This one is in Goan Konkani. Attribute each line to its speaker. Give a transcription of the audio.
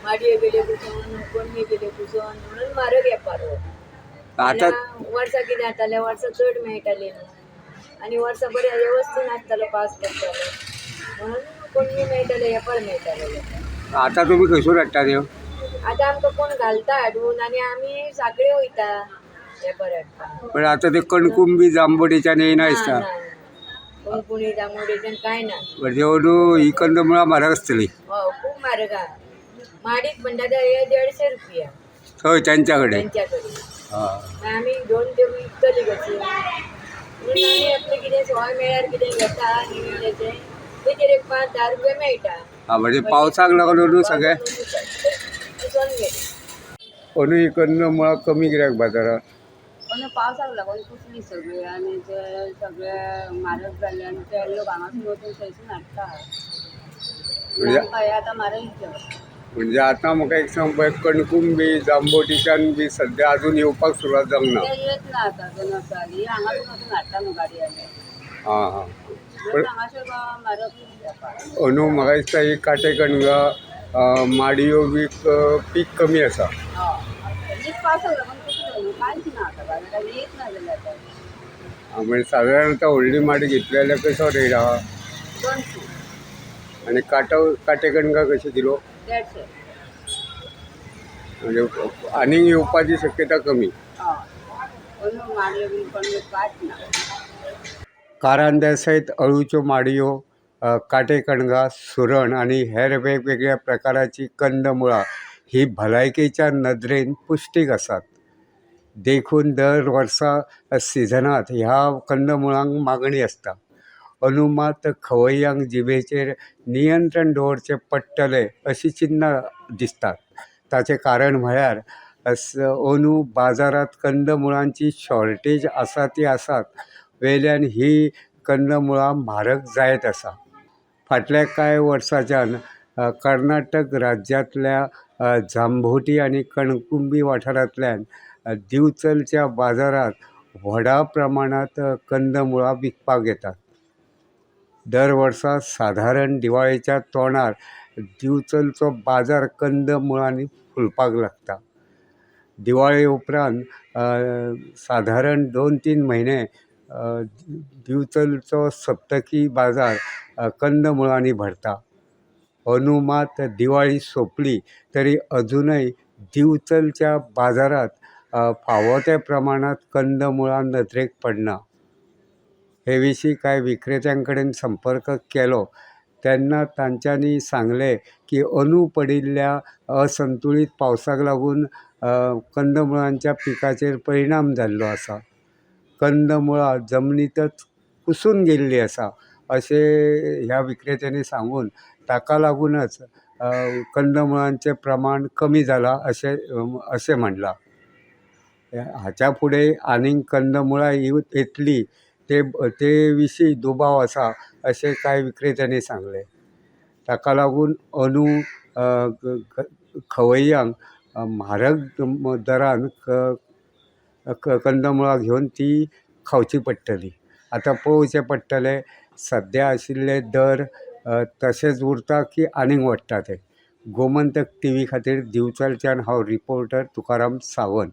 Speaker 1: माडयो गेल्यो कुसून, कोणगे गेल्यो कुसून, म्हणून म्हारग येपार हो.
Speaker 2: आतां
Speaker 1: नाल्यार वर्सा कितें जातालें, वर्सा चड मेळटाली न्हू, आनी वर्सा बरें वेवस्थीत आसतालो, पावस पडटालो म्हणून कोणगे मेळटाले, येपार मेळटाले लोकांक.
Speaker 2: आतां तुमी खंयसून हाडटा त्यो?
Speaker 1: आतां आमकां कोण घालता हाडून आनी आमी सांखळे वयता येपार हाडपाक.
Speaker 2: पण आतां ते कणकुंबी जांबोटीच्यान येयना दिसता.
Speaker 1: ना ना, कोणकुणी जांबोडेच्यान कांय ना.
Speaker 2: म्हणजे अंदू ही कंदमुळां म्हारग आसतली.
Speaker 1: हय, खूब म्हारग आहा. माडीक म्हणटा ते हे 150 रुपया.
Speaker 2: हय, तेंच्या कडेन.
Speaker 1: तेंच्या कडेन.
Speaker 2: आं.
Speaker 1: मागीर आमी घेवन ते विकतली कशी म्हणून आमी आपलें कितें सवाय मेळ्यार कितें घेता आनी तेचें तेजेर एक 5-10 रुपया मेळटा.
Speaker 2: आं, म्हणजे पावसाक लागून अंदू सगळें
Speaker 1: कुसोन गेलें.
Speaker 2: अंदू ही कंदमुळां कमी कित्याक बाजारात?
Speaker 3: अंदू पावसाक लागून कुसली सगळी आनी ते सगळे म्हारग जाले आनी ते लोक हांगासून वचून थंयसून हाडटा.
Speaker 2: म्हणजे
Speaker 3: आमकां हें आतां म्हारग इतलें.
Speaker 2: म्हणजे आतां म्हाका एक सांग पळय, कणकुंबी जांबोटीच्यान बी सद्या अजून येवपाक सुरवात जावंक ना.
Speaker 3: ते येत ना आतां, ते नसाली हांगासून वचून हाडटा न्हू गाडयांनी.
Speaker 2: आं हां,
Speaker 3: म्हणून हांगासर म्हारग वेपार.
Speaker 2: अंदू म्हाका दिसता ही काटे कणगां, माडयो बी पीक कमी आसा.
Speaker 3: हय, म्हणजे पावसाक लागून कुसले न्हू, कांयच ना आतां बाजारान, येत ना जालें आतां.
Speaker 2: आं, म्हणजे सादारणता व्हडली माडी घेतली जाल्यार कसो रेट आहा?
Speaker 3: 200.
Speaker 2: आनी काटे कणगां कशी किलो?
Speaker 3: 150.
Speaker 2: म्हणजे आनीक येवपाची शक्यता कमी.
Speaker 3: हय, अंदू माडयो बीन कणगां कांयच ना.
Speaker 2: कारांद्या सयत अळूच्यो माडयो, काटे कणगां, सुरण आनी हेर वेगवेगळ्या प्रकाराची कंदमुळां ही भलायकेच्या नदरेन पुश्टीक आसात. देखून दर वर्सा सिजनांत ह्या कंदमुळांक मागणी आसता. अंदू मात खवय्यांक जिबेचेर नियंत्रण दवरचें पडटलें अशी चिन्नां दिसतात. ताचें कारण म्हळ्यार अंदू बाजारांत कंदमुळांची शॉर्टेज आसा ती आसात, वेल्यान ही कंदमुळां म्हारग जायत आसा. फाटल्या कांय वर्सांच्यान कर्नाटक राज्यांतल्या जांबोटी आनी कणकुंबी वाठारांतल्यान दिवचलच्या बाजारांत व्हडा प्रमाणांत कंदमुळां विकपाक येतात. दर वर्सा सादारण दिवाळेच्या तोंडार दिवचलचो बाजार कंदमुळांनी फुलपाक लागता. दिवाळे उपरांत सादारण 2-3 म्हयने दिवचलचो सप्तकी बाजार कंदमुळांनी भरता. अंदू मात दिवाळी सोंपली तरी अजुनय दिवचलच्या बाजारांत फावो त्या प्रमाणांत कंदमुळां नदरेक पडना. हे विशीं कांय विक्रेत्यां कडेन संपर्क केलो तेन्ना तांच्यांनी सांगलें की अंदू पडिल्ल्या असंतुळीत पावसाक लागून कंदमुळांच्या पिकाचेर परिणाम जाल्लो आसा. कंदमुळां जमनींतच कुसून गेल्लीं आसा अशें ह्या विक्रेत्यांनी सांगून ताका लागूनच कंदमुळांचें प्रमाण कमी जालां अशें अशें म्हणलां. हाच्या फुडें आनीक कंदमुळां येतली ते ते विशीं दुबाव आसा अशें कांय विक्रेत्यांनी सांगलें. ताका लागून अंदू खवय्यांक म्हारग दरान कंदमुळां घेवन ती खावची पडटली. आतां पळोवचें पडटलें सद्या आशिल्ले दर तशेंच उरता की आनीक वाडटा ते. गोमंतक टीव्ही खातीर दिवचलच्यान हांव रिपोर्टर तुकाराम सावंत.